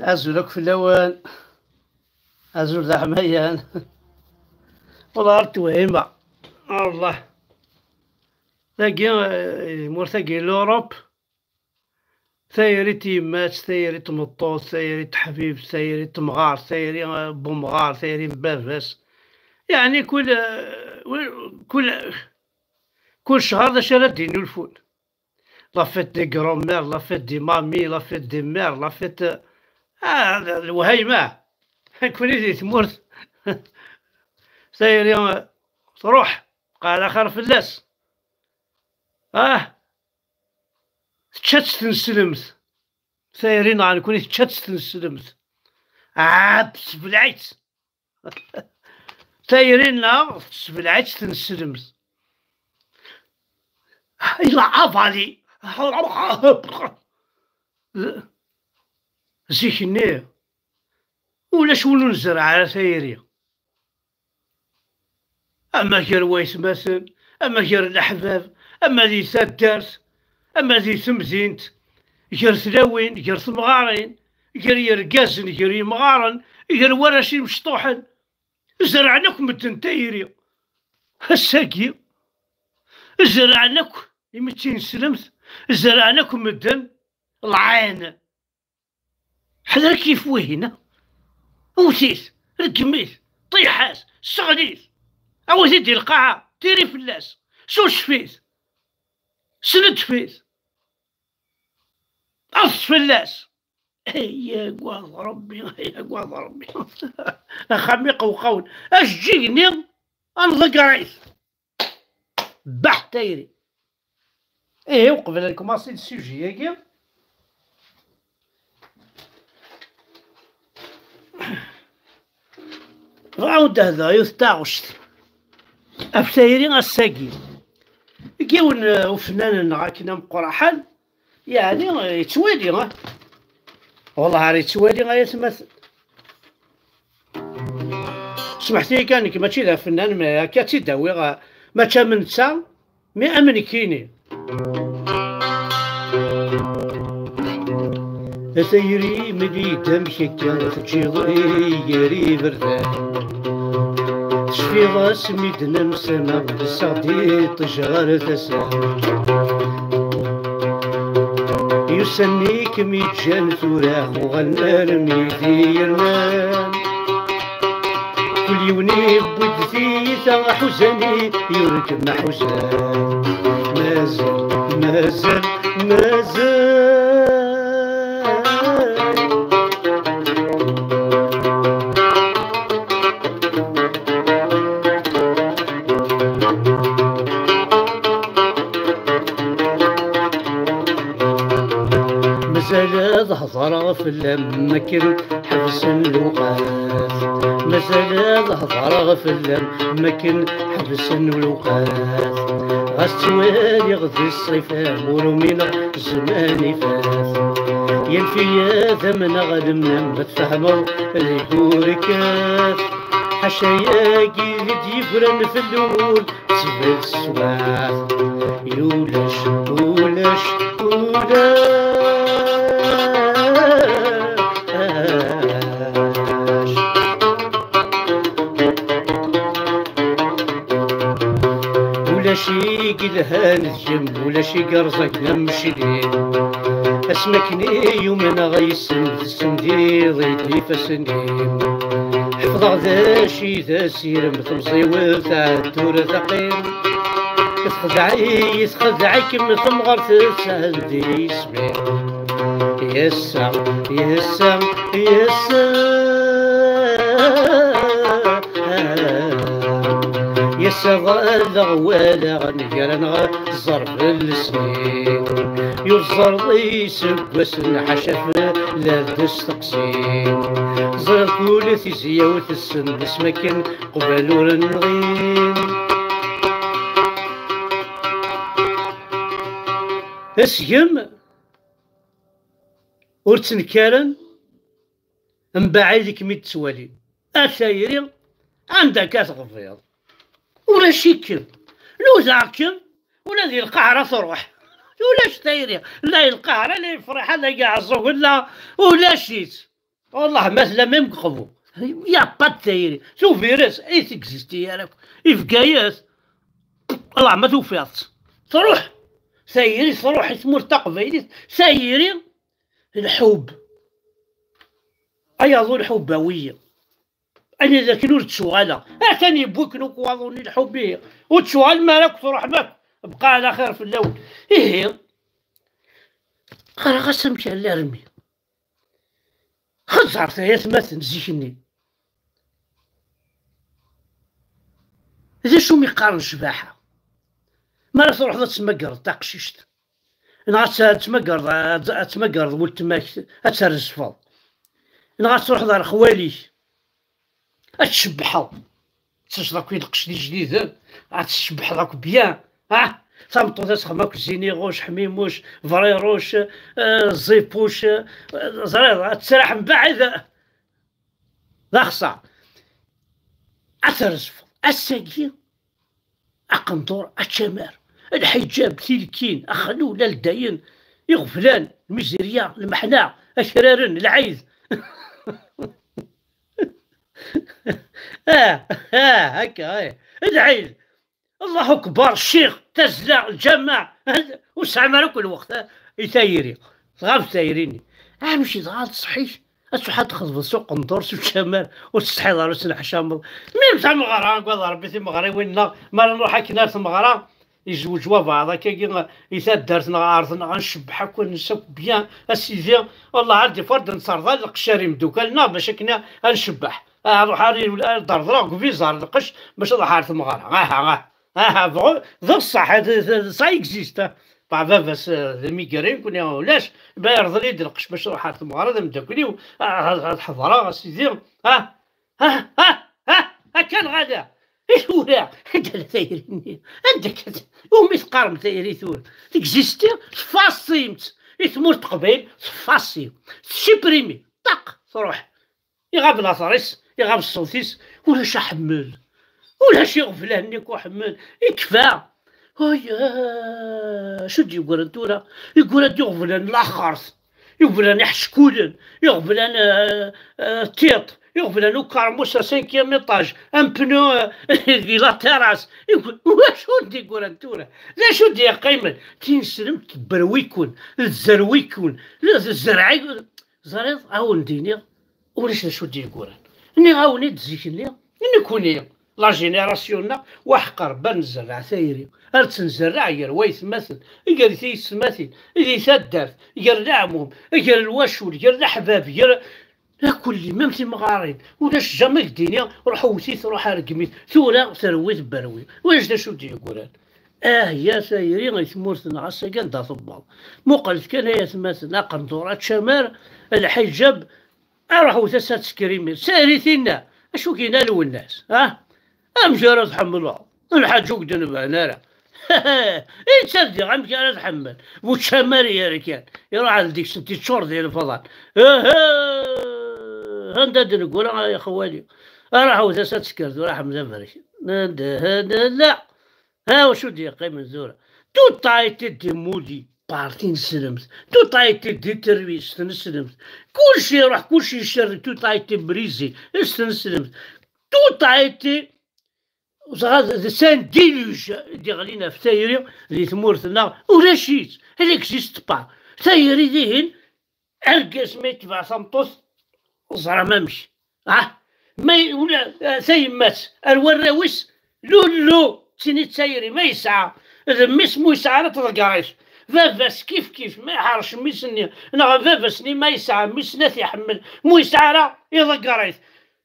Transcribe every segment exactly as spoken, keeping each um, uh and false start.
Azul akk fell-awen. Azul d aḥmayan. Wala ar twehima. Allah. Tagi, eh, tmurt-agi n l'Europe, tayri n tyemmat, tayri n tmeṭṭut, tayri n teḥbibt, tayri n temɣart, tayri, eh, n umɣar, tayri n baba-s. Yeɛni kul, eh, kul, kul ccher d acu ara d-innulfun. La fête des grands-mères, la fête des mamies, la fête des mères, la fête, euh, ah, lwehayma. Nekkni di tmurt. Tayri, euh, truḥ, qal axir fell-as. Ah, tečča-tt tneslemt. Tayri neɣ nekkni tečča-tt tneslemt. Ah, tessebleɛ-itt. Tayri-nneɣ tessebleɛ-itt tneslemt. Il a avalé. Zik-nni, ulac win ur nezreɛ ara tayri. Ama gar waytmaten, ama gar leḥbab, ama di taddart, ama di temdint, gar tlawin, gar temɣarin, gar yergazen, gar yemɣaren, gar warrac imecṭuḥen. Zerɛen akk medden tayri. Ass-agi, zerɛen akk imi d tineslemt, zerɛen akk medden lɛin. Ḥder kif wihin, wwet-it, reggem-it, ṭiḥ-as, sseɣli-t, awi-t-id di lqaɛa, tiri fell-as, sucef-it, sneddef-it, ṭṭef fell-as. Ay agad Rebbi, ay agad Rebbi. Axxam iqewqawen. Ajeǧǧig-nni, ad nḍegger-it. Baḥ tayri. Ihi, uqbel ad nkumaṣi le sujet-agi, bɣiɣ ad d-hedreɣ yiwet n taɣect ɣef tayri ass-agi. Deg yiwen, uh, ufennan-nneɣ akken ameqqran, yeɛni, uh, yettwali, uh, wallah ar yettwali, ay atmaten. Smeḥt-iyi kan, nekk mačči d afennan, ma akka tt-id-awiɣ, mačči am netta, mi am nekkini. A tayri, mel-iyi-d amek akka teǧǧiḍ-iyi gar iberdan. Tecfiḍ asmi d-nemsama, bessaɣ-d iṭij ɣer tasa. Yusan-nni kem-yeǧǧan tura, uɣalen armi d yernan. Kul yiwen yewwi-d tiyita aḥuzan-i, yurek maḥuzan. Mazal, mazal, mazal. Mazal ad hedreɣ fell-am akken ḥebsen lewqat. Mazal ad hedreɣ fell-am akken ḥebsen lewqat. Ɣas ttwaliɣ di ṣṣifa-m ur umineɣ zzman ifat. Yanef-iyi ad amneɣ lemnam ma tfehmeḍ deg urkat. Ḥaca yagi i d-yeggran fell-ul, tesbel teswaɛt. Ulac, ulac, ulac. Ulac i yelhan d kemm, ulac i yerẓagen am Micli. Asmi akken i yumneɣ yes-m, tessendiḍ-id ifassen-im. Ḥefḍeɣ d acu i d asirem, temẓiwelt tɛeddur taqim. Texdeɛ-iyi, texdeɛ-ikem temɣart, tesɛeddi isem-im. Yessa, yessa, yessa. Yessa ḍalleɣ walaɣ nnger-aneɣ ẓẓerb n lesnin. Ur ẓerḍ iseggasen ḥaca fell-ad steqsin. Ẓriɣ kul tizya-w tessen asmi akken qbal ur nɣin. Asgem ur ttnekkaren, mbaɛid i kem-id-ttwalin. A tayri, anda akka teɣbiḍ? Ulac-ikem. Nudaɣ-kem, ula di Lqahra truḥ. Ulac tayri. La i Lqahra, la i Friḥa, la i Ɛeẓẓug, la, ulac-itt. Wallah ma tella même qbu. Y a pas de tayri. Tubiret i texisti ara akk. I Bgayet. Allah ma tufiḍ-tt. Truḥ. Tayri truḥ i tmurt taqbaylit. Tayri lḥub. Ayaḍu lḥub awi-yi. Ani d akken ur d-tuɣaleɣ. Atan yewwi-ken akk waḍu-nni lḥub ihi. Ur d-tuɣalem ara akk truḥem akk. Bqa ɛla xir fell-awen. Ihi. Qqareɣ-as amek ara larmi. Xeẓẓret ay atmaten zik-nni. D acu mi qqaren ccbaḥa? Mi ara truḥeḍ ad tmagreḍ taqcict, neɣ ad t-, ad tmagreḍ, ad, ad tmagreḍ weltma-k, ad trezfeḍ, neɣ ad truḥeḍ ɣer xwali-k, ad tcebbḥeḍ, ad teččeḍ akk i lqecc d ijdiden, ad tcebbḥeḍ akk bien, ah, tameṭṭut ad texdem akk ziniɣuc, ḥmimuc, briruc, eh, ẓipuc, eh, ẓriḍ, ad tettraḥ mbaɛid, d axṣar. Ad trezfeḍ, ass-agi, aqendur, ačamar, lḥiǧab, tilkin, axlul, aldayen, iɣeblan, lmizirya, lmeḥna, akraren, lɛid. Ah, ah, akka, eh. Lɛid. Allahu akbar, ccix, tazzla, lǧameɛ, ur tesɛam ara akk lweqt, ah, i tayri. Tɣab tayri-nni. Amek dɣa tṣeḥḥit? Ad truḥ ad txedmeḍ s uqendur, s ucamar, ur tsetḥiḍ ara, ur tesneḥcameḍ. Même tameɣra, agad Rebbi timeɣriwin-nneɣ, mi ara nruḥ akken ar tmeɣra, yezweǧ wabeɛḍ akkagi i taddart-nneɣ, ɛerḍen-aɣ ad ncebbeḥ akk, ad nels akk bien, a sidi, wallah, ar d-iffeɣ ad d-nserḍal lqecc ar imeddukal-nneɣ bac akken ad ncebbeḥ. Ad ruḥeɣ ar, ar d-rḍleɣ deg ubizar lqecc bac ad ruḥeɣ ar tmeɣra. Aha, aha. Aha, bɣu, d ṣṣeḥ, d, d, ça existe, hein. Bah, baba-s, euh, d imigger, nekkni ulac, bah, yerḍel-iyi-d lqecc bac ruḥeɣ ar tmeɣra d ameddakel-iw, ah, ad, ad ḥeḍreɣ, a sidi, ah, ah, ah, ah, akka lɣala. I tura, anda la tayri-nni? Anda akka t-, umi teqqarem tayri tura? Texisti, tfaṣimt. I tmurt n Leqbayel, tfaṣi. Tessiprimi. Ṭaq, truḥ. Iɣab later-is, iɣab ṣṣut-is, ulac aḥemmel. Ulac iɣeblan-nni akk uḥemmel. Ikfa. Ay, ah, acu d-yeggran tura? Yeggran-d iɣeblan n laxert, iɣeblan iḥeckulen, iɣeblan, ah, ah, tiṭ, iɣeblan ukermus à cinquième étage, un pneu, ah, di la terrasse. Iɣeb-, wacu d-yeggran tura? D acu d-yeqqimen? Tineslemt tberwi-ken, tzerwi-ken, tzerɛi-, ẓriḍ, a wen-d-iniɣ, ulac d acu d-yegguran. Nniɣ-awen-id zik-nni, nekkni, la génération-nneɣ, waḥeqq Rebbi ad nzerreɛ tayri, ad tt-nzerreɛ gar waytmaten, gar tiyessetmatin, di taddart, gar leɛmum, gar lwacul, gar leḥbab, gar akulli, même timɣarin, ulac jamais k-d-iniɣ, ruḥ wwet-it, ruḥ rgem-it, tura terwi tberwi, ulac d acu d-yegguran. Ah ya tayri i tmurt-nneɣ ass-agi anda tewweḍ. Muqlet kan ay atmaten, aqendur, ačamar, lḥiǧab, aruḥ wwet-as ad tesker imir. Tayri tinna, acu k-yenna Lwennas, ah? Amek ara tḥemmleḍ? Lḥaǧ ur k-d-nebɛen ara. Ittaddiɣ amek ara tḥemmel. Bu čamar yerkan. Iruḥ ad deg-sent iččur di lefḍal. Aha! Anda d-neggura ay xwali. Aruḥ wwet-as ad tesker tura ḥmed aberkan. Anda, anda, la. Ha, wacu d-yeqqimen tura? Tout a été démoli par tineslemt. Tout a été détruit s tneslemt. Kulci iruḥ, kulci icerreg, tout a été brisé s tneslemt. Tout a été, dɣa d, c'est un déluge i d-iɣlin ɣef tayri di tmurt-nneɣ. Ulac-itt, elle n'existe pas. Tayri dihin, argaz ma yetbeɛ tameṭṭut, ẓram amek. Ah, ma y-, ula, ah, tayemmat, ar warraw-is, lullu, ttini d tayri, ma yesɛa, d mmi-s mu yesɛa ara tḍegger-it. Baba-s kif kif, ma iḥerrec mmi-s-nni, neɣ baba-s-nni ma yesɛa mmi-s-nni ad t-iḥemmel, mu yesɛa ara iḍegger-it.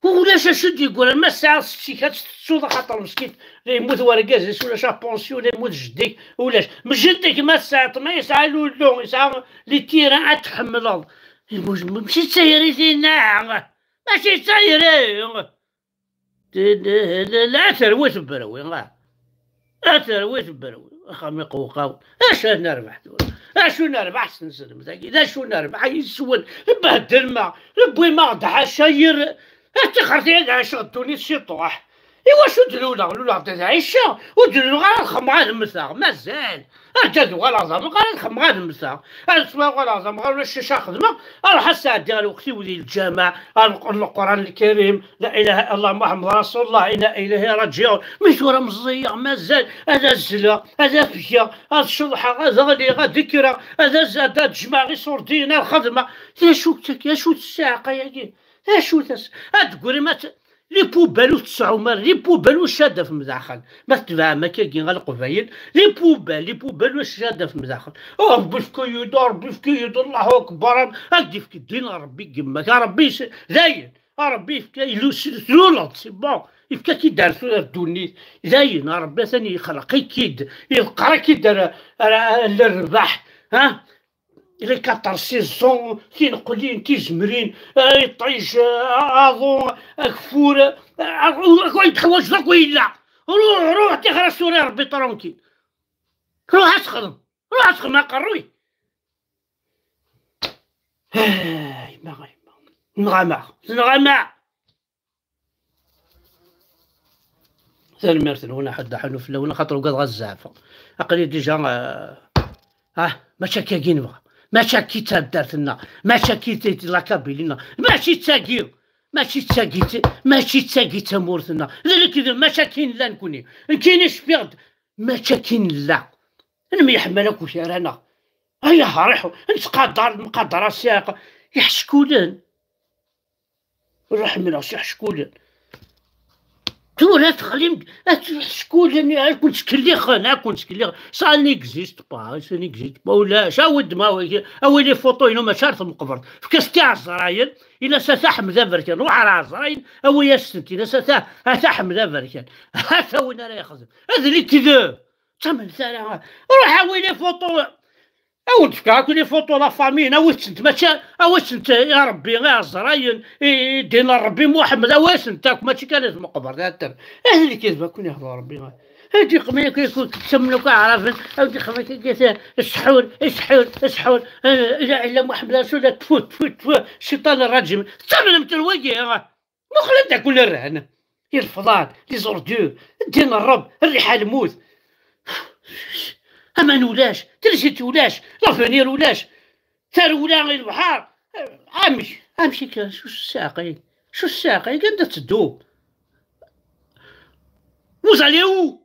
Ulac acu d-yeggran, ma tesɛiḍ setti-k ad tettuḍ axaṭer meskint, la yemmut wergaz-is, ulac apansyu, la yemmut jeddi-k, ulac. M-, jeddi-k ma tesɛiḍ, ma yesɛa lullu, yesɛa les terrains ad tḥemmleḍ. Mačči d tayri-tina, mačči d tayri. La terwi tebberwi, a terwi tebberwi, axxam iqewqaw. Acu ad nerbeḥ tura? Acu nerbeḥ s tneslemt-agi? D acu nerbeḥ yis-wen? Behdel-maɣ, lewwim-aɣ-d ḥaca yir, tixret ad ɛiceɣ ddunit ciṭuḥ. Iwacu d-luleɣ? Luleɣ d ɛica, ur d-luleɣ ara ad xemmeɣ ad mmteɣ, mazal. Arǧa ad uɣaleɣ d amɣar ad xemmeɣ ad mmteɣ. Ad sweɣ uɣaleɣ d amɣar ulac acu xedmeɣ, aruḥ ad sɛeddiɣ lweqt-iw di lǧameɛ, ad nqer Leqran Lkarim, la ilaha illallah Muḥemmed Rasulullah, inna ilayhi raǧiɛun. Mi tura meẓẓiyeɣ mazal ad azzleɣ, ad afgeɣ, ad ceḍḥeɣ, ad ɣliɣ, ad kkreɣ, ad az-, ad, ad jemɛeɣ iṣurdiyen, ad xedmeɣ. D acu-tt-, d acu-tt ssiɛqa-agi? D acu-t as-, ad d-teggrim ad t-, les poubelles ur tesɛum ara, les poubelles ur ccadaf mdaxel. Ma tetbeɛem akkagi a Leqbayel, les poubelles, les poubelles ur ccadaf mdaxel. Oh, Rebbi efk-iyi-d, oh, Rebbi efk-iyi-d, Allahu Akbar, ad d-ifk ddin a Rebbi n yemma-k, a Rebbi s-, dayen, a Rebbi ifka ilu-, s-, tluleḍ, c'est bon, ifka-k-id ar tura ddunit, dayen, a Rebbi atan yexleq-ik-id, iḍeqqer-ik-id ar, ar, ar lerbaḥ, ha? Les quatre saisons, tineqlin, tizemrin, eh, iṭij, eh, aḍu, ageffur, eh, aḍu, ayen teḥwaǧeḍ akk yella. Ruḥ, ruḥ, tixer-as tura i Rebbi tranquille. Ruḥ ad texdem, ruḥ ad texdem aqerruy. Ay, ma, ay, ma. Tenɣam-aɣ, tenɣam-aɣ. Tanemmirt-nwen, aḥuddu ḥunu fell-awen, axaṭer ugadeɣ ad zeɛfeɣ. Aql-i déjà, ah, ah, mačči akkagi nebɣa. Mačči akka i d taddart-nneɣ. Mačči akka i d la Kabylie-nneɣ. Mačči d tagi. Mačči d tagi, mačči d tagi d tamurt-nneɣ. D lekdeb, mačči akka i nella nekni. Nekkini cfiɣ-d, mačči akka i nella. Nemyeḥmal akk gar-aneɣ. Ay ahriḥu, nettqadar, nemqadar a siɛqa. Iḥeckulen. Ur ḥemmleɣ s iḥeckulen. Tura teɣlim, at iḥeckulen, ad ken-ttkellixen, ad ken-ttkellixen. Ça n'existe pas, ça n'existe pas. Ulac, awi-d ma, awi les photos-inu, mačči ar tmeqbert. Efk-as-tt i Ɛezrayen, in-as ata Ḥmed Aberkan. Ruḥ ar Ɛezrayen, awi-as-tent, in-as ata, ata Ḥmed Aberkan. Ata win ara yexdem. Ad lekdeb. Ttamen ara. Ruḥ awi les photos. Awen-d-fkeɣ akk les photos la famille, awit-tent, mačči, awit-tent i Rebbi, i Ɛezrayen, i, i ddin n Rebbi Muḥemmed, awit-tent akk, mačči kan ad meqber, d ater. Ad lekdeb akk, ihder Rebbi. Ad iqem yakk, yakk, ttamen akk aɛraben, ad iqem yakk, yakk, sḥur, sḥur, sḥur, eh, la ilaha illa Muḥemmed Rasul, tfu, tfu, tfu, cciṭan rrajim. Tettamnem-ten wagi? Muqel anda ken-rran. Irefḍan, les ordures, ddin n Ṛebb, rriḥa lmut. Aman ulac, trisiti ulac, l'avenir ulac, tarewla i lebḥer. Amek, amek akka, acu ssiɛqa-agi? Acu ssiɛqa-agi? Anda tetteddu? Vous allez où?